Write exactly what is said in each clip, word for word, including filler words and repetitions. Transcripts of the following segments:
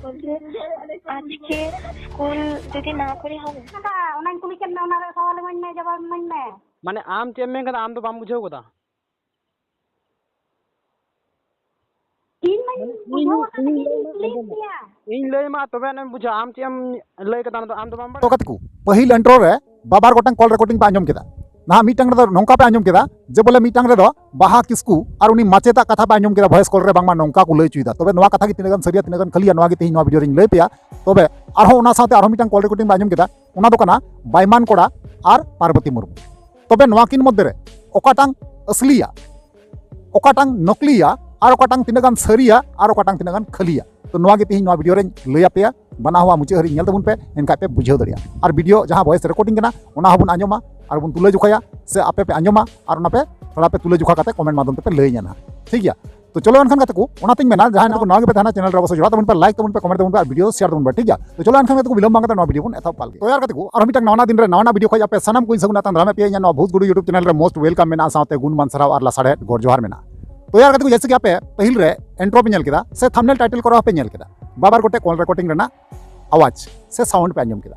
বলছি, আজকে স্কুল যদি না করি হবে? দাদা, ᱚᱱᱟᱧ ᱠᱩᱞᱤ ᱠᱮᱫ ᱢᱮ, ᱚᱱᱟ ᱨᱮᱭᱟᱜ ᱥᱟᱣᱟᱞ ᱤᱢᱟᱹᱧ ᱢᱮ, ᱡᱟᱵᱟᱵ ᱤᱢᱟᱹᱧ ᱢᱮ᱾ ᱢᱟᱱᱮ, ᱟᱢ ᱪᱮᱫ ᱮᱢ ᱢᱮᱱ ᱠᱟᱫᱟ, ᱟᱢ ᱫᱚ ᱵᱟᱢ ᱵᱩᱡᱷᱟᱹᱣ ᱠᱟᱫᱟ? ᱤᱧ ᱢᱟᱧ ᱢᱟᱱᱮ, ᱤᱧ, ᱵᱩᱡᱷᱟᱹᱣ ᱟᱠᱟᱫ ᱤᱧ ᱜᱮ, ᱞᱟᱹᱭ ᱤᱧ ᱢᱟ, ᱠᱩᱞᱤᱭᱮᱫ ᱟᱸᱡᱚᱢ ᱢᱮ᱾ ᱢᱮᱭᱟ᱾ ᱤᱧ ᱞᱟᱹᱭ ᱢᱟ, ᱛᱚᱵᱮ ᱟᱱᱮᱢ ᱵᱩᱡᱷᱟᱹᱣᱟ᱾ ᱟᱢ ᱪᱮᱫ ᱮᱢ ᱞᱟᱹᱭ ᱠᱟᱫᱟ, ᱚᱱᱟ ᱫᱚ ᱟᱢ ᱫᱚ ᱵᱟᱢ ᱵᱟᱲᱟᱭᱟ? ᱛᱚ ᱜᱟᱛᱮ ᱠᱚ, ᱯᱟᱹᱦᱤᱞ intro ᱨᱮ ᱵᱟᱵᱟᱨ ᱜᱚᱴᱟᱝ call recording ᱯᱮ ᱟᱸᱡᱚᱢ ᱠᱮᱫᱟ᱾ ᱱᱟᱦᱟᱜ ᱢᱤᱫᱴᱟᱝ ᱨᱮᱫᱚ ᱱᱚᱝᱠᱟ ᱯᱮ ᱟᱸᱡᱚᱢ ᱠᱮᱫᱟ ᱡᱮ ᱵᱚᱞᱮ ᱢᱤᱫᱴᱟᱝ ᱨᱮᱫᱚ ᱵᱟᱦᱟ ᱠᱤᱥᱠᱩ ᱟᱨ ᱩᱱᱤ ᱢᱟᱪᱮᱫᱟᱜ ᱠᱟᱛᱷᱟ ᱯᱮ ᱟᱸᱡᱚᱢ ᱠᱮᱫᱟ, voice call ᱨᱮ ᱵᱟᱝᱢᱟ ᱱᱚᱝᱠᱟ ᱠᱚ ᱞᱟᱹᱭ ᱦᱚᱪᱚᱭᱮᱫᱟ᱾ ᱛᱚᱵᱮ ᱱᱚᱣᱟ ᱠᱟᱛᱷᱟ ᱜᱮ ᱛᱤᱱᱟᱹᱜ ᱜᱟᱱ ᱥᱟᱹᱨᱤᱭᱟ, ᱛᱤᱱᱟᱹᱜ ᱜᱟᱱ ᱠᱷᱟᱹᱞᱤᱭᱟ, ᱱᱚᱣᱟ ᱜᱮ ᱛᱮᱦᱮᱧ ᱱᱚᱣᱟ video ᱨᱤᱧ ᱞᱟᱹᱭ ᱯᱮᱭᱟ᱾ ᱛᱚᱵᱮ ᱟᱨᱦᱚᱸ ᱚᱱᱟ ᱥᱟᱶᱛᱮ ᱟᱨᱦᱚᱸ ᱢᱤᱫᱴᱟᱝ call recording ᱯᱮ ᱟᱸᱡᱚᱢ ᱠᱮᱫᱟ, ᱚᱱᱟ ᱫᱚ ᱠᱟᱱᱟ ᱵᱟᱭᱢᱟᱱ ᱠᱚᱲᱟ ᱟᱨ ᱯᱟᱨᱵᱚᱛᱤ ᱢᱩᱨᱢᱩ᱾ ᱛᱚᱵᱮ ᱱᱚᱣᱟ ᱠᱤᱱ ᱢᱚᱫᱽᱫᱷᱮ ᱨᱮ ᱚᱠᱟᱴᱟᱝ ᱟᱹᱥᱞᱤᱭᱟ, ᱚᱠᱟᱴᱟᱝ ᱱᱚᱠᱞᱤᱭᱟ, ᱟᱨ ᱚᱠᱟᱴᱟᱝ ᱛᱤᱱᱟᱹᱜ ᱜᱟᱱ ᱥᱟᱹᱨᱤᱭᱟ, ᱟᱨ ᱚᱠᱟᱴᱟᱝ ᱛᱤᱱᱟᱹᱜ ᱜᱟᱱ ᱠᱷᱟᱹᱞᱤᱭᱟ? ᱛᱚ ᱱᱚᱣᱟ ᱜᱮ ᱛᱮᱦᱮᱧ ᱱᱚᱣᱟ video ᱨᱮᱧ ᱞᱟᱹᱭ ᱟᱯᱮᱭᱟ᱾ ᱵᱟᱱᱟ ᱦᱚᱸ ᱢᱩᱪᱟᱹᱫ ᱦᱟᱹᱨᱤᱡ ᱧᱮᱞ ᱛᱟᱵᱚᱱ ᱯᱮ, ᱮᱱᱠᱷᱟᱡ ᱯᱮ ᱵᱩᱡᱷᱟᱹᱣ ᱫᱟᱲᱮᱭᱟᱜᱼᱟ᱾ ᱟᱨ video ᱡᱟᱦᱟᱸ voice recording ᱠᱟᱱᱟ, ᱚᱱᱟ ᱦᱚᱸᱵᱚᱱ ᱟᱸᱡᱚᱢᱟ ᱟᱨ ᱵᱚᱱ ᱛᱩᱞᱟᱹ ᱡᱚᱠᱷᱟᱭᱟ, ᱥᱮ ᱟᱯᱮ ᱯᱮ ᱟᱸᱡᱚᱢᱟ ᱟᱨ ᱚᱱᱟ ᱯᱮ ᱛᱷᱚᱲᱟ ᱯᱮ ᱛᱩᱞᱟᱹ ᱡᱚᱠᱷᱟ ᱠᱟᱛᱮ comment ᱢᱟᱫᱽᱫᱷᱚᱢ ᱛᱮᱯᱮ ᱞᱟᱹᱭ ᱟᱹᱧᱟ ᱱᱟᱦᱟᱜ, ᱴᱷᱤᱠ ᱜᱮᱭᱟ? ᱛᱚ ᱪᱚᱞᱚ ᱮᱱᱠᱷᱟᱱ ᱜᱟᱛᱮ ᱠᱚ, ᱚᱱᱟᱛᱤᱧ ᱢᱮᱱᱟ, ᱡᱟᱦᱟᱸᱭ ᱱᱟᱣᱟ ᱜᱮᱯᱮ ᱛᱟᱦᱮᱱᱟ channel ᱨᱮ, ᱚᱵᱚᱥᱥᱳᱭ ᱡᱚᱲᱟᱣ ᱛᱟᱵᱚᱱ ᱯᱮ, like ᱛᱟᱵᱚᱱ ᱯᱮ, comment ᱛᱟᱵᱚᱱ ᱯᱮ ᱟᱨ video share ᱛᱟᱵᱚᱱ ᱯᱮ, ᱴᱷᱤᱠ ᱜᱮᱭᱟ? ᱛᱚ ᱪᱚᱞᱚ ᱮᱱᱠᱷᱟᱱ ᱜᱟᱛᱮ ᱠᱚ, ᱵᱤᱞᱚᱢ ᱵᱟᱝ ᱠᱟᱛᱮ ᱱᱚᱣᱟ video ᱵᱚᱱ ᱮᱛᱚᱦᱚᱵ ᱯᱟᱞ ᱜᱮ᱾ ᱛᱚ ᱭᱟᱨ ᱜᱟᱛᱮ ᱠᱚ, ᱟᱨᱦᱚᱸ ᱢᱤᱫᱴᱟᱝ ᱱᱟᱣᱟ ᱱᱟᱜ ᱫᱤᱱ ᱨᱮ ᱱᱟᱣᱟ ᱱᱟᱜ video ᱠᱷᱚᱡ ᱟᱯᱮ ᱥᱟᱱᱟᱢ ᱠᱚᱧ ᱥᱟᱹᱜᱩᱱ ᱟᱛᱟᱝ ᱫᱟᱨᱟᱢᱮᱫ ᱯᱮᱭᱟ ᱤᱧᱟᱹᱜ ᱱᱚᱣᱟ ᱵᱷᱩᱛ ᱜᱩᱰᱩ YouTube channel ᱨᱮ most welcome ᱢᱮᱱᱟᱜᱼᱟ, ᱥᱟᱶᱛᱮ ᱜᱩᱱ ᱢᱟᱱ ᱥᱟᱨᱦᱟᱣ ᱟᱨ ᱞᱟᱥᱟᱲᱦᱮᱫ ᱜᱚᱰ ᱡᱚᱦᱟᱨ ᱢᱮᱱᱟᱜᱼᱟ᱾ ᱛᱚ ᱭᱟᱨ ᱜᱟᱛᱮ ᱠᱚ, ᱡᱮᱭᱥᱮ ᱠᱤ ᱟᱯᱮ ᱯᱟᱹᱦᱤᱞ ᱨᱮ intro ᱯᱮ ᱧᱮᱞ ᱠᱮᱫᱟ ᱥᱮ thumbnail title ᱠᱚᱨᱮ ᱦᱚᱸᱯᱮ ᱧᱮᱞ ᱠᱮᱫᱟ, ᱵᱟᱵᱟᱨ ᱜᱚᱴᱮᱡ call recording ᱨᱮᱱᱟᱜ ᱟᱣᱟᱡᱽ ᱥᱮ sound ᱯᱮ ᱟᱸᱡᱚᱢ ᱠᱮᱫᱟ᱾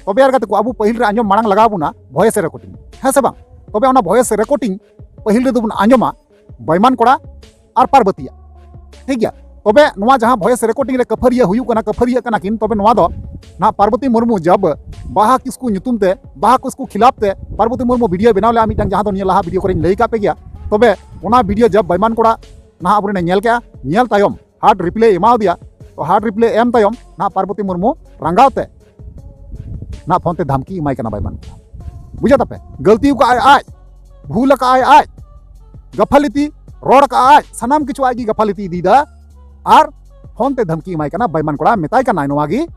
ᱛᱚᱵᱮ ᱭᱟᱨ ᱜᱟᱛᱮ ᱠᱚ, ᱟᱵᱚ ᱯᱟᱹᱦᱤᱞ ᱨᱮ ᱟᱸᱡᱚᱢ ᱢᱟᱲᱟᱝ ᱞᱟᱜᱟᱣ ᱵᱚᱱᱟ voice recording, ᱦᱮᱸ ᱥᱮ ᱵᱟᱝ? ᱛᱚᱵᱮ ᱚᱱᱟ voice recording ᱯᱟᱹᱦᱤᱞ ᱨᱮᱫᱚ ᱵᱚᱱ ᱟᱸᱡᱚᱢᱟ ᱵᱟᱭᱢᱟᱱ ᱠᱚᱲᱟ ᱟᱨ ᱯᱟᱨᱵᱚᱛᱤᱭᱟᱜ, ᱴᱷᱤᱠ ᱜᱮᱭᱟ? ᱛᱚᱵᱮ ᱱᱚᱣᱟ ᱡᱟᱦᱟᱸ voice recording ᱨᱮ ᱠᱟᱹᱯᱷᱟᱹᱨᱤᱭᱟᱹ ᱦᱩᱭᱩᱜ ᱠᱟᱱᱟ, ᱠᱟᱹᱯᱷᱟᱹᱨᱤᱭᱟᱹᱜ ᱠᱟᱱᱟ ᱠᱤᱱ, ᱛᱚᱵᱮ ᱱᱚᱣᱟ ᱫᱚ ᱱᱟᱦᱟᱜ ᱯᱟᱨᱵᱚᱛᱤ ᱢᱩᱨᱢᱩ ᱡᱟᱵ ᱵᱟᱦᱟ ᱠᱤᱥᱠᱩ ᱧᱩᱛᱩᱢ ᱛᱮ, ᱵᱟᱦᱟ ᱠᱤᱥᱠᱩ ᱠᱷᱤᱞᱟᱯ ᱛᱮ ᱯᱟᱨᱵᱚᱛᱤ ᱢᱩᱨᱢᱩ video ᱵᱮᱱᱟᱣ ᱞᱮᱫᱼᱟ ᱢᱤᱫᱴᱟᱝ, ᱡᱟᱦᱟᱸ ᱫᱚ ᱱᱤᱭᱟᱹ ᱞᱟᱦᱟ video ᱠᱚᱨᱮᱧ ᱞᱟᱹᱭ ᱠᱟᱜ ᱯᱮ ᱜᱮᱭᱟ᱾ ᱛᱚᱵᱮ ᱚᱱᱟ video ᱡᱟᱵ ᱵᱟᱭᱢᱟᱱ ᱠᱚᱲᱟ ᱱᱟᱦᱟᱜ ᱟᱵᱚᱨᱮᱱᱮ ᱧᱮᱞ ᱠᱮᱜᱼᱟ, ᱧᱮᱞ ᱛᱟᱭᱚᱢ hard reply ᱮᱢᱟᱣ ᱫᱮᱭᱟ᱾ ᱛᱚ hard reply ᱮᱢ ᱛᱟᱭᱚᱢ ᱱᱟᱦᱟᱜ ᱯᱟᱨᱵᱚᱛᱤ ᱢᱩᱨᱢᱩ ᱨᱟᱸᱜᱟᱣ ᱛᱮ ᱱᱟᱦᱟᱜ phone ᱛᱮ ᱫᱷᱟᱢᱠᱤ ᱮᱢᱟᱭ ᱠᱟᱱᱟ ᱵᱟᱭᱢᱟᱱ ᱠᱚᱲᱟ᱾ ᱵᱩᱡᱷᱟᱹᱣ ᱛᱟᱯᱮ? ᱜᱟᱹᱞᱛᱤ ᱠᱟᱜ ᱟᱭ ᱟᱡ, ᱵᱷᱩᱞ ᱠᱟᱜ ᱟᱭ ᱟᱡ, ᱜᱟᱯᱷᱟᱞᱤᱛᱤ ᱨᱚᱲ ᱠᱟᱜ ᱟᱭ ᱟᱡ, ᱥᱟᱱᱟᱢ ᱠᱤᱪᱷᱩ ᱟᱡ ᱜᱮ ᱜᱟᱯᱷᱟᱞᱤᱛᱤ ᱤᱫᱤᱭᱮᱫᱟ᱾ ᱟᱨ phone ᱛᱮ ᱫᱷᱟᱢᱠᱤ ᱮᱢᱟᱭ ᱠᱟᱱᱟ ᱵᱟᱭᱢᱟᱱ ᱠᱚᱲᱟ, ᱢᱮᱛᱟᱭ ᱠᱟᱱᱟᱭ ᱱᱚᱣᱟ ᱜᱮ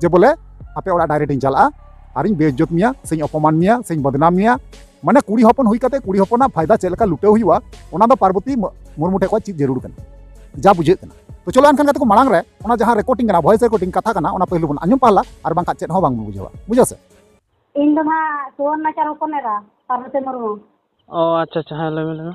ᱡᱮ ᱵᱚᱞᱮ ᱟᱯᱮ ᱚᱲᱟᱜ direct ᱤᱧ ᱪᱟᱞᱟᱜᱼᱟ ᱟᱨᱤᱧ ᱵᱮᱤᱡᱽᱡᱚᱛ ᱢᱮᱭᱟ, ᱥᱮᱧ ᱚᱯᱚᱢᱟᱱ ᱢᱮᱭᱟ, ᱥᱮᱧ ᱵᱚᱫᱱᱟᱢ ᱢᱮᱭᱟ᱾ ᱢᱟᱱᱮ ᱠᱩᱲᱤ ᱦᱚᱯᱚᱱ ᱦᱩᱭ ᱠᱟᱛᱮ ᱠᱩᱲᱤ ᱦᱚᱯᱚᱱᱟᱜ ᱯᱷᱟᱭᱫᱟ ᱪᱮᱫ ᱞᱮᱠᱟ ᱞᱩᱴᱟᱹᱣ ᱦᱩᱭᱩᱜᱼᱟ, ᱚᱱᱟ ᱫᱚ ᱯᱟᱨᱵᱚᱛᱤ ᱢᱩᱨᱢᱩ ᱴᱷᱮᱡ ᱠᱷᱚᱡ ᱪᱮᱫ ᱡᱟᱹᱨᱩᱲ ᱠᱟᱱᱟ, ᱡᱟ ᱵᱩᱡᱷᱟᱹᱜ ᱠᱟᱱᱟ᱾ ᱛᱚ ᱪᱚᱞᱚ ᱮᱱᱠᱷᱟᱱ ᱜᱟᱛᱮ ᱠᱚ, ᱢᱟᱲᱟᱝ ᱨᱮ ᱚᱱᱟ ᱡᱟᱦᱟᱸ recording ᱠᱟᱱᱟ, voice recording ᱠᱟᱛᱷᱟ ᱠᱟᱱᱟ, ᱚᱱᱟ ᱯᱟᱹᱦᱤᱞ ᱵᱚᱱ ᱟᱸᱡᱚᱢ ᱯᱟᱦᱞᱟ, ᱟᱨ ᱵᱟᱝᱠᱷᱟᱱ ᱪᱮᱫ ᱦᱚᱸ ᱵᱟᱝ ᱵᱚᱱ ᱵᱩᱡᱷᱟᱹᱣᱟ᱾ ᱵᱩᱡᱷᱟᱹᱣ ᱥᱮ? ᱤᱧ ᱫᱚ ᱱᱟᱦᱟᱜ ᱥᱩᱵᱚᱨᱱᱟᱪᱚᱞ ᱦᱚᱯᱚᱱ ᱮᱨᱟ, ᱯᱟᱨᱵᱚᱛᱤ ᱢᱩᱨᱢᱩ᱾ ᱚ, ᱟᱪᱪᱷᱟ, ᱟᱪᱪᱷᱟ, ᱦᱮᱸ, ᱞᱟᱹᱭ ᱢᱮ, ᱞᱟᱹᱭ ᱢᱮ᱾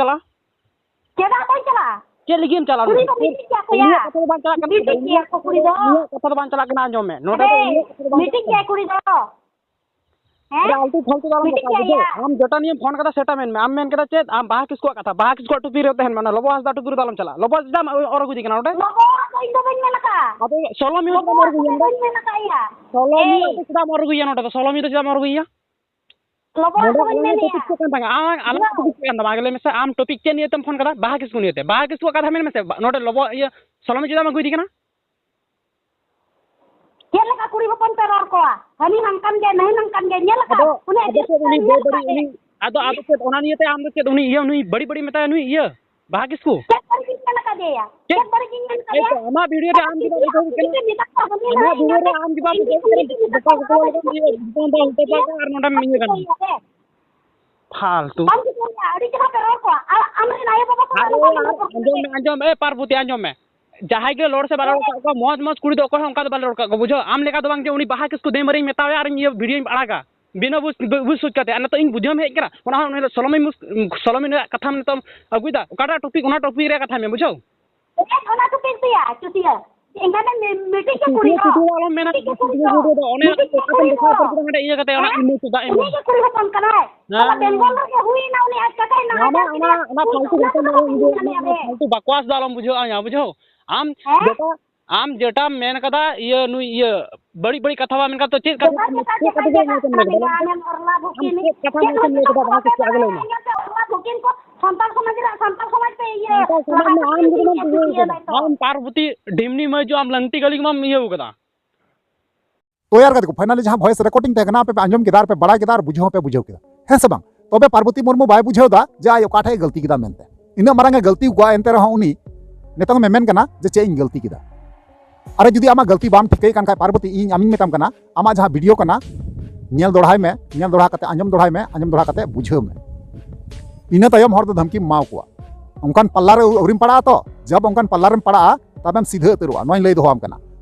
ᱪᱟᱞᱟᱜᱼᱟ? ᱪᱮᱫᱟᱜ ᱵᱟᱹᱧ ᱪᱟᱞᱟᱜᱼᱟ? ᱪᱮᱫ ᱞᱟᱹᱜᱤᱫ ᱮᱢ ᱪᱟᱞᱟᱜᱼᱟ ᱠᱩᱲᱤ ᱱᱚᱰᱮ? ᱫᱚ ᱢᱤᱫᱴᱤᱡ ᱜᱮᱭᱟ ᱠᱚ ᱭᱟ᱾ ᱩᱱᱤᱭᱟᱜ ᱠᱟᱛᱷᱟ ᱫᱚ ᱵᱟᱝ ᱪᱟᱞᱟᱜ ᱠᱟᱱᱟ᱾ ᱢᱤᱫᱴᱤᱡ ᱜᱮᱭᱟ ᱠᱚ ᱠᱩᱲᱤ ᱫᱚ᱾ ᱩᱱᱤᱭᱟᱜ ᱠᱟᱛᱷᱟ ᱫᱚ ᱵᱟᱝ ᱪᱟᱞᱟᱜ ᱠᱟᱱᱟ, ᱟᱸᱡᱚᱢ ᱢᱮ᱾ ᱱᱚᱰᱮ ᱫᱚ ᱮᱭ, ᱩᱱᱤᱭᱟᱜ ᱠᱟᱛᱷᱟ ᱫᱚ ᱵᱟᱝ ᱢᱤᱫᱴᱤᱡ ᱪᱟᱞᱟᱜ ᱜᱮᱭᱟ ᱠᱟᱱᱟ᱾ ᱠᱩᱲᱤ ᱫᱚ᱾ ᱦᱮᱸ? ᱟᱫᱚ ᱟᱞᱛᱩ ᱯᱷᱟᱞᱛᱩ ᱫᱚ ᱟᱞᱚᱢ ᱢᱤᱫᱴᱤᱡ ᱵᱟᱠᱟ ᱜᱮᱭᱟ ᱵᱩᱡᱷᱟᱹᱣ᱾ ᱭᱟ᱾ ᱟᱢ ᱡᱮᱴᱟ ᱱᱤᱭᱮᱢ ᱯᱷᱳᱱ ᱠᱟᱫᱟ ᱥᱮᱴᱟ ᱢᱮᱱ ᱢᱮ᱾ ᱟᱢ ᱢᱮᱱ ᱠᱮᱫᱟ ᱪᱮᱫ? ᱟᱢ ᱵᱟᱦᱟ ᱠᱤᱥᱠᱩᱣᱟᱜ ᱠᱟᱛᱷᱟ, ᱵᱟᱦᱟ ᱠᱤᱥᱠᱩᱣᱟᱜ ᱴᱩᱯᱤ ᱨᱮ ᱛᱟᱦᱮᱱ ᱢᱮ᱾ ᱚᱱᱟ ᱞᱚᱵᱚ ᱦᱟᱸᱥᱫᱟ ᱴᱩᱯᱤ ᱨᱮᱫᱚ ᱟᱞᱚᱢ ᱪᱟᱞᱟᱜ᱾ ᱞᱚᱵᱚ ᱦᱟᱸᱥᱫᱟ ᱟᱢ ᱚᱨ ᱟᱹᱜᱩᱭᱮᱫᱮ ᱠᱟᱱᱟ ᱱᱚᱰᱮ? ᱞᱚᱵᱚ ᱦᱟᱸᱥᱫᱟ ᱤᱧ ᱫᱚ ᱵᱟᱹᱧ ᱢᱮᱱ ᱟᱠᱟᱫᱼᱟ᱾ ᱟᱫᱚ ᱥᱚᱞᱚᱢᱤᱭᱟᱹ ᱞᱚᱵᱚ ᱪᱮᱫᱟᱜ ᱮᱢ ᱚᱨ ᱦᱟᱸᱥᱫᱟ ᱫᱚ ᱟᱹᱜᱩᱭᱮᱭᱟ ᱱᱚᱰᱮ? ᱵᱟᱹᱧ ᱢᱮᱱ ᱟᱠᱟᱫ ᱭᱟ᱾ ᱥᱚᱞᱚᱢᱤᱭᱟᱹ ᱮᱭ᱾ ᱫᱚ ᱪᱮᱫᱟᱜ ᱮᱢ ᱚᱨ ᱟᱹᱜᱩᱭᱮᱭᱟ ᱱᱚᱰᱮ ᱫᱚ? ᱥᱚᱞᱚᱢᱤᱭᱟᱹ ᱫᱚ ᱪᱮᱫᱟᱜ ᱮᱢ ᱚᱨ ᱟᱹᱜᱩᱭᱮᱭᱟ? ᱞᱚᱵᱚ ᱱᱚᱰᱮ ᱟᱞᱟᱝᱟᱜ ᱴᱚᱯᱤᱠ ᱪᱮᱫ ᱠᱟᱱ ᱛᱟᱢᱟ? ᱟᱢ ᱟᱞᱟᱝᱟᱜ ᱴᱚᱯᱤᱠ ᱪᱮᱫ ᱠᱟᱱ ᱛᱟᱢᱟ? ᱟᱜᱮ ᱞᱟᱹᱭ ᱢᱮᱥᱮ, ᱟᱢ ᱴᱚᱯᱤᱠ ᱪᱮᱫ ᱱᱤᱭᱮ ᱛᱮᱢ ᱯᱷᱳᱱ ᱠᱟᱫᱟ? ᱵᱟᱦᱟ ᱠᱤᱥᱠᱩ ᱱᱤᱭᱮ ᱛᱮ? ᱵᱟᱦᱟ ᱠᱤᱥᱠᱩᱣᱟᱜ ᱠᱟᱛᱷᱟ ᱢᱮᱱ ᱢᱮᱥᱮ᱾ ᱱᱚᱰᱮ ᱞᱚᱵᱚ ᱤᱭᱟᱹ ᱥᱚᱞᱚᱢᱤ ᱪᱮᱫᱟᱜ ᱮᱢ ᱟᱹᱜᱩᱭᱮᱫᱮ ᱠᱟᱱᱟ? ᱪᱮᱫ ᱞᱮᱠᱟ ᱠᱩᱲᱤ ᱦᱚᱯᱚᱱ ᱯᱮ ᱨᱚᱲ ᱠᱚᱣᱟ? ᱦᱟᱹᱱᱤ ᱱᱚᱝᱠᱟᱱ ᱜᱮ, ᱱᱟᱹᱭ ᱱᱚᱝᱠᱟᱱ ᱜᱮ, ᱧᱮᱞ ᱟᱠᱟᱫ? ᱟᱫᱚ ᱩᱱᱤ ᱟᱫᱚ ᱪᱮᱫ ᱩᱱᱤ ᱧᱮᱞ ᱵᱮᱵᱟᱹᱲᱤᱡ ᱟᱠᱟᱫ ᱜᱮ᱾ ᱩᱱᱤ ᱟᱫᱚ ᱟᱫᱚ ᱪᱮᱫ ᱚᱱᱟ ᱱᱤᱭᱮ ᱛᱮ ᱟᱢ ᱫᱚ ᱪᱮᱫ ᱩᱱᱤ ᱤᱭᱟᱹ ᱩᱱᱤ ᱵᱟᱹᱲᱤᱡ ᱵᱟᱹᱲᱤᱡ ᱢᱮᱛᱟᱭᱟ ᱱᱩᱭ ᱤᱭᱟᱹ ᱵᱟᱦᱟ ᱠᱤᱥᱠᱩ? ᱪᱮᱫ ᱵᱟᱹᱲᱤᱡ ᱤᱧ ᱢᱮᱱ ᱟᱠᱟᱫᱮᱭᱟ? ᱪᱮᱫ? ᱪᱮᱫ ᱵᱟᱹᱲᱤᱡ ᱤᱧ ᱢᱮᱱ ᱦᱮᱸ ᱟᱠᱟᱫᱮᱭᱟ? ᱛᱚ, ᱟᱢᱟᱜ ᱵᱷᱤᱰᱤᱭᱳ ᱨᱮ ᱟᱢ ᱪᱮᱫᱟᱜ ᱵᱤᱡᱚᱭ ᱠᱟᱱᱟ? ᱟᱢᱟᱜ ᱵᱷᱤᱰᱤᱭᱳ ᱨᱮ ᱟᱢ ᱪᱮᱫᱟᱜ ᱵᱤᱡᱚᱭ ᱠᱟᱱᱟ? ᱵᱚᱠᱟ ᱠᱚᱠᱚ ᱞᱮᱠᱟ ᱤᱭᱟᱹ ᱵᱚᱠᱟ ᱵᱚᱠᱟ ᱟᱨ ᱱᱚᱰᱮᱢ ᱤᱭᱟᱹ ᱠᱟᱱᱟ᱾ ᱯᱷᱟᱞᱛᱩ᱾ ᱵᱟᱢ ᱵᱩᱡᱷᱟᱹᱣᱮᱫᱼᱟ? ᱟᱹᱰᱤ ᱪᱮᱦᱨᱟ ᱯᱮ ᱨᱚᱲ ᱠᱚᱣᱟ᱾ ᱟᱨ ᱟᱢᱨᱮᱱ ᱟᱭᱳ ᱵᱟᱵᱟ ᱠᱚ ᱟᱨ ᱟᱞᱚ ᱵᱟᱝ ᱟᱨ ᱟᱸᱡᱚᱢ ᱢᱮ, ᱟᱸᱡᱚᱢ ᱢᱮ, ᱮ ᱯᱟᱨᱵᱚᱛᱤ, ᱟᱸᱡᱚᱢ ᱢᱮ᱾ ᱡᱟᱦᱟᱸᱭ ᱜᱮ ᱨᱚᱲ ᱥᱮ ᱵᱟᱞᱮ ᱨᱚᱲ ᱠᱟᱜ ᱠᱚᱣᱟ, ᱢᱚᱡᱽ ᱢᱚᱡᱽ ᱠᱩᱲᱤ ᱫᱚ ᱚᱠᱚᱭ ᱦᱚᱸ ᱚᱱᱠᱟ ᱫᱚ ᱵᱟᱞᱮ ᱨᱚᱲ ᱠᱟᱜ ᱠᱚᱣᱟ, ᱵᱩᱡᱷᱟᱹᱣ? ᱟᱢ ᱞᱮᱠᱟ ᱫᱚ ᱵᱟᱝ ᱡᱮ ᱩᱱᱤ ᱵᱟᱦᱟ ᱠᱤᱥᱠᱩ ᱫᱮᱢᱟᱹᱨᱤᱧ ᱢᱮᱛᱟᱣᱟᱭᱟ ᱟᱨ ᱤᱧ ᱤᱭᱟᱹ ᱵᱷᱤᱰᱤᱭᱳᱧ ᱟᱲᱟᱜᱟ᱾ ᱵᱤᱱᱟᱹ ᱵᱩᱡᱽ, ᱵᱩᱡᱽ ᱥᱩᱡᱽ ᱠᱟᱛᱮ᱾ ᱟᱨ ᱱᱤᱛᱚᱜ ᱤᱧ ᱵᱩᱡᱷᱟᱹᱣ ᱮᱢ ᱦᱮᱡ ᱠᱟᱱᱟ, ᱚᱱᱟ ᱦᱚᱸ ᱩᱱᱤ ᱥᱚᱞᱚᱢᱤ ᱢᱩᱥ-, ᱥᱚᱞᱚᱢᱤ ᱨᱮᱱᱟᱜ ᱠᱟᱛᱷᱟᱢ ᱱᱤᱛᱚᱜ ᱟᱹᱜᱩᱭᱮᱫᱟ᱾ ᱚᱠᱟᱴᱟᱜ ᱴᱚᱯᱤᱠ, ᱚᱱᱟ ᱴᱚᱯᱤᱠ ᱨᱮᱭᱟᱜ ᱠᱟᱛᱷᱟᱭ ᱢᱮ, ᱵᱩᱡᱷᱟᱹᱣ? ᱪᱮᱫ ᱚᱱᱟ ᱠᱷᱟᱹᱛᱤᱨ ᱛᱮᱭᱟ, ᱪᱩᱴᱤᱭᱟᱹ? ᱮᱸᱜᱟᱛ ᱮ ᱢᱤ-, ᱢᱤᱫᱴᱤᱡ ᱜᱮ ᱠᱩᱲᱤ ᱪᱩᱴᱤᱭᱟᱹ, ᱦᱚᱲ᱾ ᱪᱩᱴᱤᱭᱟᱹ ᱟᱞᱚᱢ ᱢᱮᱱᱟ, ᱢᱤᱫᱴᱤᱡ ᱜᱮ ᱠᱩᱲᱤ ᱪᱩᱴᱤᱭᱟᱹ ᱦᱚᱲ᱾ ᱪᱩᱴᱤᱭᱟᱹ ᱫᱚ ᱚᱱᱮ ᱢᱤᱫᱴᱤᱡ ᱜᱮ ᱚᱠᱟ ᱠᱩᱲᱤ ᱴᱷᱮᱱ ᱦᱚᱲ᱾ ᱫᱮᱠᱷᱟᱣ ᱩᱛᱟᱹᱨ ᱠᱮᱫᱟ, ᱦᱟᱸᱰᱮ ᱤᱭᱟᱹ ᱠᱟᱛᱮ ᱚᱱᱟ ᱦᱮᱸ? ᱤᱢᱳᱡᱤ ᱫᱟᱜ ᱤᱢᱳᱡᱤ᱾ ᱩᱱᱤ ᱜᱮ ᱠᱩᱲᱤ ᱦᱚᱯᱚᱱ ᱠᱟᱱᱟᱭ᱾ ᱦᱮᱸ᱾ ᱚᱱᱟ ᱵᱮᱝᱜᱚᱞ ᱨᱮᱜᱮ ᱦᱩᱭ ᱮᱱᱟ, ᱩᱱᱤ ᱟᱡ ᱠᱟᱠᱟᱭ ᱚᱱᱟ, ᱱᱟᱦᱟᱪᱟᱨ ᱚᱱᱟ, ᱠᱮᱫᱮᱭᱟ᱾ ᱚᱱᱟ ᱩᱱᱤ ᱯᱷᱟᱞᱛᱩ ᱚᱱᱟ ᱵᱟᱠᱚ ᱠᱚᱫᱚ ᱧᱟᱢᱟ, ᱵᱟᱹᱧ ᱩᱱᱤ ᱧᱟᱢᱮᱫᱼᱟ ᱚᱱᱟ ᱵᱮ᱾ ᱯᱷᱟᱞᱛᱩ ᱵᱟᱠᱣᱟᱥ ᱫᱚ ᱟᱞᱚᱢ ᱵᱩᱡᱷᱟᱹᱣᱟ, ᱤᱧᱟ, ᱵᱩᱡᱷᱟᱹᱣ? ᱟᱢ ᱦᱮᱸ? ᱡᱮᱴᱟ, ᱟᱢ ᱡᱮᱴᱟᱢ ᱢᱮᱱ ᱠᱟᱫᱟ, ᱤᱭᱟᱹ, ᱱᱩᱭ, ᱤᱭᱟᱹ, ᱵᱟᱹᱲᱤᱡ ᱵᱟᱹᱲᱤᱡ ᱠᱟᱛᱷᱟ ᱵᱟᱢ ᱢᱮᱱ ᱠᱟᱫᱟ, ᱛᱚ ᱪᱮᱫ ᱠᱟᱛᱷᱟ, ᱡᱚᱛᱷᱟᱛ ᱡᱚᱛᱷᱟᱛ ᱪᱮᱫ ᱠᱟᱛᱷᱟ ᱡᱚᱛᱷᱟᱛ ᱫᱚ ᱠᱟᱛᱷᱟ ᱢᱮᱱ ᱠᱟᱫᱟ? ᱠᱟᱱᱟ, ᱟᱢᱮᱢ ᱚᱨᱞᱟ ᱟᱢ ᱵᱷᱩᱠᱤᱱ᱾ ᱪᱮᱫ ᱠᱟᱛᱷᱟ ᱪᱮᱫ ᱢᱮᱱ ᱠᱟᱫᱟ? ᱠᱟᱛᱷᱟ ᱵᱟᱝ ᱠᱟᱛᱷᱟ ᱦᱤᱡᱩᱜ ᱟᱜᱮ ᱞᱟᱹᱭ ᱢᱮ᱾ ᱟᱢᱮᱢ ᱚᱨᱞᱟ ᱵᱷᱩᱠᱤᱱ ᱠᱚ ᱥᱟᱱᱛᱟᱲ ᱥᱚᱢᱟᱡᱽ ᱨᱮ, ᱥᱟᱱᱛᱟᱲ ᱥᱚᱢᱟᱡᱽ ᱯᱮ ᱤᱭᱟᱹ ᱥᱟᱱᱛᱟᱲ ᱥᱚᱢᱟᱡᱽ ᱞᱟᱦᱟ ᱢᱟ ᱠᱚ ᱟᱢ ᱤᱫᱤ ᱜᱮ ᱵᱟᱢ ᱠᱮᱫ ᱵᱩᱡᱷᱟᱹᱣ ᱠᱚ ᱤᱭᱟᱹ ᱠᱟᱫᱟ᱾ ᱞᱟᱹᱭ ᱛᱚ᱾ ᱟᱢ ᱯᱟᱨᱵᱚᱛᱤ ᱰᱷᱤᱢᱱᱤ ᱢᱟᱹᱭ ᱡᱚ ᱟᱢ ᱞᱟᱝᱴᱤ ᱜᱟᱹᱞᱤ ᱜᱮ ᱵᱟᱢ ᱤᱭᱟᱹᱣ ᱠᱟᱫᱟ᱾ ᱛᱚᱭᱟᱨ ᱠᱟᱛᱮ ᱠᱚ finally ᱡᱟᱦᱟᱸ voice recording ᱛᱟᱦᱮᱸ ᱠᱟᱱᱟ, ᱟᱯᱮ ᱯᱮ ᱟᱸᱡᱚᱢ ᱠᱮᱫᱟ ᱟᱨ ᱯᱮ ᱵᱟᱲᱟᱭ ᱠᱮᱫᱟ ᱟᱨ ᱵᱩᱡᱷᱟᱹᱣ ᱦᱚᱸᱯᱮ ᱵᱩᱡᱷᱟᱹᱣ ᱠᱮᱫᱟ, ᱦᱮᱸ ᱥᱮ ᱵᱟᱝ? ᱛᱚᱵᱮ ᱯᱟᱨᱵᱚᱛᱤ ᱢᱩᱨᱢᱩ ᱵᱟᱭ ᱵᱩᱡᱷᱟᱹᱣ ᱮᱫᱟ ᱡᱮ ᱟᱡ ᱚᱠᱟ ᱴᱷᱮᱡ ᱮ ᱜᱟᱹᱞᱛᱤ ᱠᱮᱫᱟ ᱢᱮᱱᱛᱮ᱾ ᱤᱱᱟᱹᱜ ᱢᱟᱨᱟᱝ ᱮ ᱜᱟᱹᱞᱛᱤ ᱠᱚᱣᱟ, ᱮᱱᱛᱮ ᱨᱮᱦᱚᱸ ᱩᱱᱤ ᱱᱤᱛᱚᱝ ᱮ ᱢᱮᱢᱮᱱ ᱠᱟᱱᱟ ᱡᱮ ᱪᱮᱫ ᱤᱧ ᱜᱟᱹᱞᱛᱤ ᱠᱮᱫᱟ᱾ ᱟᱨᱮ, ᱡᱩᱫᱤ ᱟᱢᱟᱜ ᱜᱟᱹᱞᱛᱤ ᱵᱟᱢ ᱴᱷᱤᱠᱟᱹᱭᱮᱫ ᱠᱟᱱ ᱠᱷᱟᱡ ᱯᱟᱨᱵᱚᱛᱤ, ᱤᱧ ᱟᱢᱤᱧ ᱢᱮᱛᱟᱢ ᱠᱟᱱᱟ, ᱟᱢᱟᱜ ᱡᱟᱦᱟᱸ video ᱠᱟᱱᱟ, ᱧᱮᱞ ᱫᱚᱲᱦᱟᱭ ᱢᱮ, ᱧᱮᱞ ᱫᱚᱲᱦᱟ ᱠᱟᱛᱮ ᱟᱸᱡᱚᱢ ᱫᱚᱲᱦᱟᱭ ᱢᱮ, ᱟᱸᱡᱚᱢ ᱫᱚᱲᱦᱟ ᱠᱟᱛᱮ ᱵᱩᱡᱷᱟᱹᱣ ᱢᱮ᱾ ᱤᱱᱟᱹ ᱛᱟᱭᱚᱢ ᱦᱚᱲ ᱫᱚ ᱫᱷᱟᱢᱠᱤᱢ ᱮᱢᱟᱣ ᱠᱚᱣᱟ᱾ ᱚᱱᱠᱟᱱ ᱯᱟᱞᱞᱟ ᱨᱮ ᱟᱹᱣᱨᱤᱢ ᱯᱟᱲᱟᱜᱼᱟ ᱛᱚ, ᱡᱟᱵ ᱚᱱᱠᱟᱱ ᱯᱟᱞᱞᱟ ᱨᱮᱢ ᱯᱟᱲᱟᱜᱼᱟ, ᱛᱟᱵᱮᱢ ᱥᱤᱫᱷᱟᱹ ᱩᱛᱟᱹᱨᱚᱜᱼᱟ᱾ ᱱᱚᱣᱟᱧ ᱞᱟᱹᱭ ᱫᱚᱦᱚᱣᱟᱢ ᱠᱟᱱᱟ᱾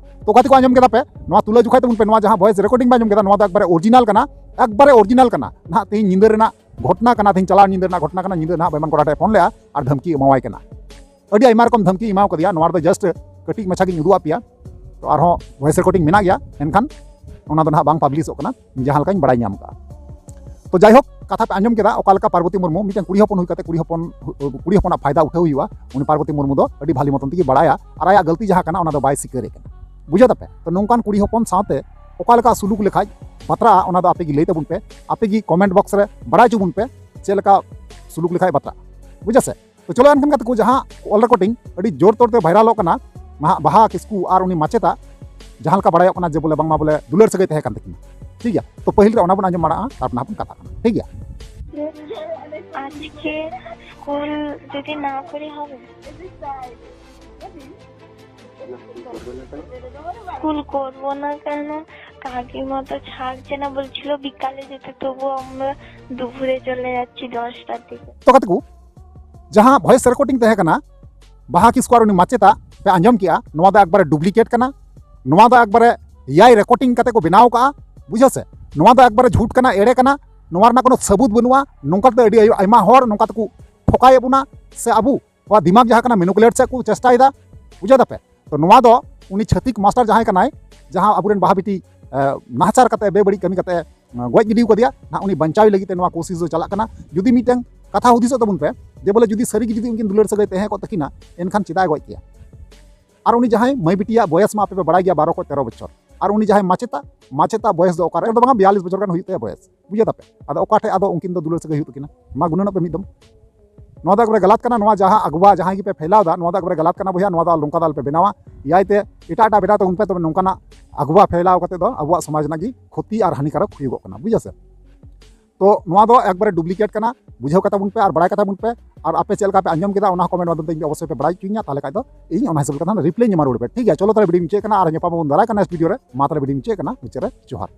ᱛᱚ ᱜᱟᱛᱮ ᱠᱚ, ᱟᱸᱡᱚᱢ ᱠᱮᱫᱟ ᱯᱮ? ᱱᱚᱣᱟ ᱛᱩᱞᱟᱹ ᱡᱚᱠᱷᱟᱭ ᱛᱟᱵᱚᱱ ᱯᱮ, ᱱᱚᱣᱟ ᱡᱟᱦᱟᱸ voice recording ᱵᱟᱭ ᱟᱸᱡᱚᱢ ᱠᱮᱫᱟ, ᱱᱚᱣᱟ ᱫᱚ ᱮᱠᱵᱟᱨᱮ original ᱠᱟᱱᱟ, ᱮᱠᱵᱟᱨᱮ original ᱠᱟᱱᱟ᱾ ᱱᱟᱦᱟᱜ ᱛᱮᱦᱮᱧ ᱧᱤᱫᱟᱹ ᱨᱮᱱᱟᱜ ᱜᱷᱚᱴᱱᱟ ᱠᱟᱱᱟ, ᱛᱮᱦᱮᱧ ᱪᱟᱞᱟᱣ ᱧᱤᱫᱟᱹ ᱨᱮᱱᱟᱜ ᱜᱷᱚᱴᱱᱟ ᱠᱟᱱᱟ᱾ ᱧᱤᱫᱟᱹ ᱱᱟᱦᱟᱜ ᱵᱮᱢᱟᱱ ᱠᱚᱲᱟ ᱴᱷᱮᱱ ᱯᱷᱳᱱ ᱞᱮᱜᱼᱟ ᱟᱨ ᱫᱷᱟᱢᱠᱤ ᱮᱢᱟᱣᱟᱭ ᱠᱟᱱᱟ᱾ ᱟᱹᱰᱤ ᱟᱭᱢᱟ ᱨᱚᱠᱚᱢ ᱫᱷᱟᱢᱠᱤ ᱮᱢᱟᱣ ᱠᱟᱫᱮᱭᱟ᱾ ᱱᱚᱣᱟ ᱨᱮᱫᱚ just ᱠᱟᱹᱴᱤᱡ ᱢᱟᱪᱷᱟ ᱜᱤᱧ ᱩᱫᱩᱜ ᱟᱫ ᱯᱮᱭᱟ᱾ ᱛᱚ ᱟᱨᱦᱚᱸ voice recording ᱢᱮᱱᱟᱜ ᱜᱮᱭᱟ, ᱮᱱᱠᱷᱟᱱ ᱚᱱᱟ ᱫᱚ ᱱᱟᱦᱟᱜ ᱵᱟᱝ ᱯᱟᱵᱽᱞᱤᱥᱚᱜ ᱠᱟᱱᱟ, ᱡᱟᱦᱟᱸ ᱞᱮᱠᱟᱧ ᱵᱟᱲᱟᱭ ᱧᱟᱢ ᱠᱟᱜᱼᱟ᱾ ᱛᱚ ᱡᱟᱭᱦᱳᱠ, ᱠᱟᱛᱷᱟ ᱯᱮ ᱟᱸᱡᱚᱢ ᱠᱮᱫᱟ, ᱚᱠᱟ ᱞᱮᱠᱟ ᱯᱟᱨᱵᱚᱛᱤ ᱢᱩᱨᱢᱩ ᱢᱤᱫᱴᱟᱝ ᱠᱩᱲᱤ ᱦᱚᱯᱚᱱ ᱦᱩᱭ ᱠᱟᱛᱮ ᱠᱩᱲᱤ ᱦᱚᱯᱚᱱ, ᱠᱩᱲᱤ ᱦᱚᱯᱚᱱᱟᱜ ᱯᱷᱟᱭᱫᱟ ᱩᱴᱷᱟᱹᱣ ᱦᱩᱭᱩᱜᱼᱟ, ᱩᱱᱤ ᱯᱟᱨᱵᱚᱛᱤ ᱢᱩᱨᱢᱩ ᱫᱚ ᱟᱹᱰᱤ ᱵᱷᱟᱞᱤ ᱢᱚᱛᱚᱱ ᱛᱮᱜᱮ ᱵᱟᱲᱟᱭᱟ ᱟᱨ ᱟᱭᱟᱜ ᱜᱟᱹᱞᱛᱤ ᱡᱟᱦᱟᱸ ᱠᱟᱱᱟ ᱚᱱᱟ ᱫᱚ ᱵᱟᱭ ᱥᱤᱠᱟᱹᱨᱮ ᱠᱟᱱᱟ᱾ ᱵᱩᱡᱷᱟᱹᱣ ᱫᱟᱯᱮ? ᱛᱚ ᱱᱚᱝᱠᱟᱱ ᱠᱩᱲᱤ ᱦᱚᱯᱚᱱ ᱥᱟᱶᱛᱮ ᱚᱠᱟ ᱞᱮᱠᱟ ᱥᱩᱞᱩᱠ ᱞᱮᱠᱷᱟᱡ ᱵᱟᱛᱨᱟᱜᱼᱟ, ᱚᱱᱟ ᱫᱚ ᱟᱯᱮ ᱜᱮ ᱞᱟᱹᱭ ᱛᱟᱵᱚᱱ ᱯᱮ᱾ ᱟᱯᱮ ᱜᱮ ᱠᱚᱢᱮᱱᱴ ᱵᱚᱠᱥ ᱨᱮ ᱵᱟᱲᱟᱭ ᱦᱚᱪᱚ ᱵᱚᱱ ᱯᱮ ᱪᱮᱫ ᱞᱮᱠᱟ ᱥᱩᱞᱩᱠ ᱞᱮᱠᱷᱟᱡ ᱵᱟᱛᱨᱟᱜᱼᱟ, ᱵᱩᱡᱷᱟᱹᱣ ᱥᱮ? ᱛᱚ ᱪᱚᱞᱚ ᱮᱱᱠᱷᱟᱱ ᱜᱟᱛᱮ ᱠᱚ, ᱡᱟᱦᱟᱸ ᱠᱚᱞ ᱨᱮᱠᱚᱨᱰᱤᱝ ᱟᱹᱰᱤ ᱡᱳᱨ ᱛᱳᱨ ᱛᱮ ᱵᱷᱟᱭᱨᱟᱞᱚᱜ ᱠᱟᱱᱟ, ᱱᱟᱦᱟᱜ ᱵᱟᱦᱟ ᱠᱤᱥᱠᱩ ᱟᱨ ᱩᱱᱤ ᱢᱟᱪᱮᱛᱟᱜ ᱡᱟᱦᱟᱸ ᱞᱮᱠᱟ ᱵᱟᱲᱟᱭᱚᱜ ᱠᱟᱱᱟ ᱡᱮ ᱵᱚᱞᱮ ᱵᱟᱝᱢᱟ ᱵᱚᱞᱮ ᱫᱩᱞᱟᱹᱲ ᱥᱟᱹᱜᱟᱹᱭ ᱛᱟᱦᱮᱸ ᱠᱟᱱ ᱛᱟᱹᱠᱤᱱᱟ, ᱴᱷᱤᱠ ᱜᱮᱭᱟ? ᱛᱚ ᱯᱟᱹᱦᱤᱞ ᱨᱮ ᱚᱱᱟ ᱵᱚᱱ ᱟᱸᱡᱚᱢ ᱢᱟᱲᱟᱜᱼᱟ, ᱛᱟᱨᱯᱚᱨ ᱱᱟᱦᱟᱜ ᱵᱚᱱ ᱠᱟᱛᱷᱟᱜ ᱠᱟᱱᱟ, ᱴᱷᱤᱠ ᱜᱮᱭᱟ? আজকে স্কুল যদি না করি হবে? স্কুল করবো না কেন? কাকিমা তো ছাড়ছে না, বলছিল বিকালে যেতে, তবু আমরা দুপুরে চলে যাচ্ছি দশটার দিকে। ᱛᱚ ᱜᱟᱛᱮ ᱠᱚ, ᱡᱟᱦᱟᱸ ᱵᱷᱚᱭᱮᱥ ᱨᱮᱠᱚᱨᱰᱤᱝ ᱛᱟᱦᱮᱸ ᱠᱟᱱᱟ ᱵᱟᱦᱟ ᱠᱤᱥᱠᱩ ᱟᱨ ᱩᱱᱤ ᱢᱟᱪᱮᱛᱟᱜ ᱯᱮ ᱟᱸᱡᱚᱢ ᱠᱮᱜᱼᱟ, ᱱᱚᱣᱟ ᱫᱚ ᱮᱠᱵᱟᱨᱮ ᱰᱩᱯᱞᱤᱠᱮᱴ ᱠᱟᱱᱟ᱾ ᱱᱚᱣᱟ ᱫᱚ ᱮᱠᱵᱟᱨᱮ ᱮᱭᱟᱭ ᱨᱮᱠᱚᱨᱰᱤᱝ ᱠᱟᱛᱮ ᱠᱚ ᱵᱮᱱᱟᱣ ᱠᱟᱜᱼᱟ, ᱵᱩᱡᱷᱟᱹᱣ ᱥᱮ? ᱱᱚᱣᱟ ᱫᱚ ᱮᱠᱵᱟᱨᱮ ᱡᱷᱩᱴ ᱠᱟᱱᱟ, ᱮᱲᱮ ᱠᱟᱱᱟ᱾ ᱱᱚᱣᱟ ᱨᱮᱱᱟᱜ ᱠᱳᱱᱳ ᱥᱟᱹᱵᱩᱛ ᱵᱟᱹᱱᱩᱜᱼᱟ᱾ ᱱᱚᱝᱠᱟ ᱛᱮ ᱟᱹᱰᱤ ᱟᱭᱢᱟ ᱦᱚᱲ ᱱᱚᱝᱠᱟ ᱛᱮᱠᱚ ᱴᱷᱚᱠᱟᱭᱮᱫ ᱵᱚᱱᱟ, ᱥᱮ ᱟᱵᱚᱣᱟᱜ ᱫᱤᱢᱟᱜᱽ ᱡᱟᱦᱟᱸ ᱠᱟᱱᱟ ᱢᱮᱱᱩᱯᱩᱞᱮᱴ ᱥᱮᱫ ᱠᱚ ᱪᱮᱥᱴᱟᱭᱮᱫᱟ, ᱵᱩᱡᱷᱟᱹᱣ ᱫᱟᱯᱮ? ᱛᱚ ᱱᱚᱣᱟ ᱫᱚ ᱩᱱᱤ ᱪᱷᱟᱹᱛᱤᱠ ᱢᱟᱥᱴᱟᱨ ᱡᱟᱦᱟᱸᱭ ᱠᱟᱱᱟᱭ, ᱡᱟᱦᱟᱸ ᱟᱵᱚᱨᱮᱱ ᱵᱟᱦᱟ ᱵᱤᱴᱤ ᱱᱟᱦᱟᱪᱟᱨ ᱠᱟᱛᱮ, ᱵᱮᱵᱟᱹᱲᱤᱡ ᱠᱟᱹᱢᱤ ᱠᱟᱛᱮ ᱜᱚᱡ ᱜᱤᱰᱤ ᱠᱟᱫᱮᱭᱟ, ᱱᱟᱦᱟᱜ ᱩᱱᱤ ᱵᱟᱧᱪᱟᱣ ᱞᱟᱹᱜᱤᱫ ᱛᱮ ᱱᱚᱣᱟ ᱠᱳᱥᱤᱥ ᱫᱚ ᱪᱟᱞᱟᱜ ᱠᱟᱱᱟ᱾ ᱡᱩᱫᱤ ᱢᱤᱫᱴᱮᱱ ᱠᱟᱛᱷᱟ ᱦᱩᱫᱤᱥᱚᱜ ᱛᱟᱵᱚᱱ ᱯᱮ, ᱡᱮ ᱵᱚᱞᱮ ᱡᱩᱫᱤ ᱥᱟᱹᱨᱤ ᱜᱮ ᱡᱩᱫᱤ ᱩᱱᱠᱤᱱ ᱫᱩᱞᱟᱹᱲ ᱥᱟᱹᱜᱟᱹᱭ ᱛᱟᱦᱮᱸ ᱠᱚᱜ ᱛᱟᱹᱠᱤᱱᱟ, ᱮᱱᱠᱷᱟᱱ ᱪᱮᱫᱟᱜ ᱮ ᱜᱚᱡ ᱠᱮᱭᱟ? ᱟᱨ ᱩᱱᱤ ᱡᱟᱦᱟᱸᱭ ᱢᱟᱹᱭ ᱵᱤᱴᱤᱭᱟᱜ ᱵᱚᱭᱮᱥ ᱢᱟ ᱟᱯᱮ ᱯᱮ ᱵᱟᱲᱟᱭ ᱜᱮᱭᱟ, ᱵᱟᱨᱚ ᱠᱷᱚᱱ ᱛᱮᱨᱚ ᱵᱚᱪᱷᱚᱨ᱾ ᱟᱨ ᱩᱱᱤ ᱡᱟᱦᱟᱸᱭ ᱢᱟᱪᱮᱛᱟ, ᱢᱟᱪᱮᱛᱟ ᱵᱚᱭᱮᱥ ᱫᱚ ᱚᱠᱟᱨᱮ ᱫᱚ ᱵᱟᱝᱟ, ᱵᱤᱭᱟᱞᱤᱥ ᱵᱚᱪᱷᱚᱨ ᱜᱟᱱ ᱦᱩᱭᱩᱜ ᱛᱟᱭᱟ ᱵᱚᱭᱮᱥ, ᱵᱩᱡᱷᱟᱹᱣ ᱫᱟᱯᱮ? ᱟᱫᱚ ᱚᱠᱟ ᱴᱷᱮᱡ ᱟᱫᱚ ᱩᱱᱠᱤᱱ ᱫᱚ ᱫᱩᱞᱟᱹᱲ ᱥᱟᱹᱜᱟᱹᱭ ᱦᱩᱭᱩᱜ ᱛᱟᱹᱠᱤᱱᱟ? ᱢᱟ ᱜᱩᱱᱟᱹᱱᱚᱜ ᱯᱮ ᱢᱤᱫ ᱫᱚᱢ᱾ ᱱᱚᱣᱟ ᱫᱚ ᱮᱠᱵᱟᱨᱮ ᱜᱟᱞᱟᱛ ᱠᱟᱱᱟ᱾ ᱱᱚᱣᱟ ᱡᱟᱦᱟᱸ ᱟᱜᱩᱣᱟ ᱡᱟᱦᱟᱸᱭ ᱜᱮᱯᱮ ᱯᱷᱮᱞᱟᱣ ᱫᱟ, ᱱᱚᱣᱟ ᱫᱚ ᱮᱠᱵᱟᱨᱮ ᱜᱟᱞᱟᱛ ᱠᱟᱱᱟ ᱵᱚᱭᱦᱟ᱾ ᱱᱚᱣᱟ ᱫᱚ ᱱᱚᱝᱠᱟ ᱫᱚ ᱟᱞᱚᱯᱮ ᱵᱮᱱᱟᱣᱟ᱾ ᱮᱭᱟᱭ ᱛᱮ ᱮᱴᱟᱜ ᱮᱴᱟᱜ ᱵᱮᱱᱟᱣ ᱛᱟᱵᱚᱱ ᱯᱮ, ᱛᱚᱵᱮ ᱱᱚᱝᱠᱟᱱᱟᱜ ᱟᱜᱩᱣᱟ ᱯᱷᱮᱞᱟᱣ ᱠᱟᱛᱮ ᱫᱚ ᱟᱵᱚᱣᱟᱜ ᱥᱚᱢᱟᱡᱽ ᱨᱮᱱᱟᱜ ᱜᱮ ᱠᱷᱚᱛᱤ ᱟᱨ ᱦᱟᱱᱤᱠᱟᱨᱚᱠ ᱦᱩᱭᱩᱜᱚᱜ ᱠᱟᱱᱟ, ᱵᱩᱡᱷᱟᱹᱣ ᱥᱮ? ᱛᱚ ᱱᱚᱣᱟ ᱫᱚ ᱮᱠᱵᱟᱨᱮ ᱰᱩᱯᱞᱤᱠᱮᱴ ᱠᱟᱱᱟ, ᱵᱩᱡᱷᱟᱹᱣ ᱠᱟᱛᱟ ᱵᱚᱱ ᱯᱮ ᱟᱨ ᱵᱟᱲᱟᱭ ᱠᱟᱛᱟ ᱵᱚᱱ ᱯᱮ᱾ ᱟᱨ ᱟᱯᱮ ᱪᱮᱫ ᱞᱮᱠᱟ ᱯᱮ ᱟᱸᱡᱚᱢ ᱠᱮᱫᱟ, ᱚᱱᱟ ᱠᱚᱢᱮᱱᱴ ᱢᱟᱫᱽᱫᱷᱚᱢ ᱛᱮ ᱤᱧ ᱚᱵᱚᱥᱥᱳᱭ ᱯᱮ ᱵᱟᱲᱟᱭ ᱦᱚᱪᱚᱧᱟ, ᱛᱟᱦᱚᱞᱮ ᱠᱷᱟᱡ ᱫᱚ ᱤᱧ ᱚᱱᱟ ᱦᱤᱥᱟᱹᱵ ᱞᱮᱠᱟ ᱛᱮ ᱨᱤᱯᱞᱟᱭ ᱤᱧ ᱮᱢᱟ ᱨᱩᱣᱟᱹᱲ ᱯᱮ, ᱴᱷᱤᱠ ᱜᱮᱭᱟ? ᱪᱚᱞᱚ ᱛᱟᱦᱚᱞᱮ ᱵᱷᱤᱰᱤᱭᱳ ᱢᱩᱪᱟᱹᱫ ᱠᱟᱱᱟ, ᱟᱨ ᱧᱟᱯᱟᱢ ᱟᱵᱚᱱ ᱫᱟᱨᱟᱭ ᱠᱟᱱᱟ ᱱᱮᱠᱥᱴ ᱵᱷᱤᱰᱤᱭᱳ ᱨᱮ᱾ ᱢᱟ ᱛᱟᱦᱚᱞᱮ ᱵᱷᱤᱰᱤᱭᱳ ᱢᱩᱪᱟᱹᱫ ᱠᱟᱱᱟ, ᱢᱩᱪᱟᱹᱫ ᱨᱮ ᱡᱚᱦᱟᱨ᱾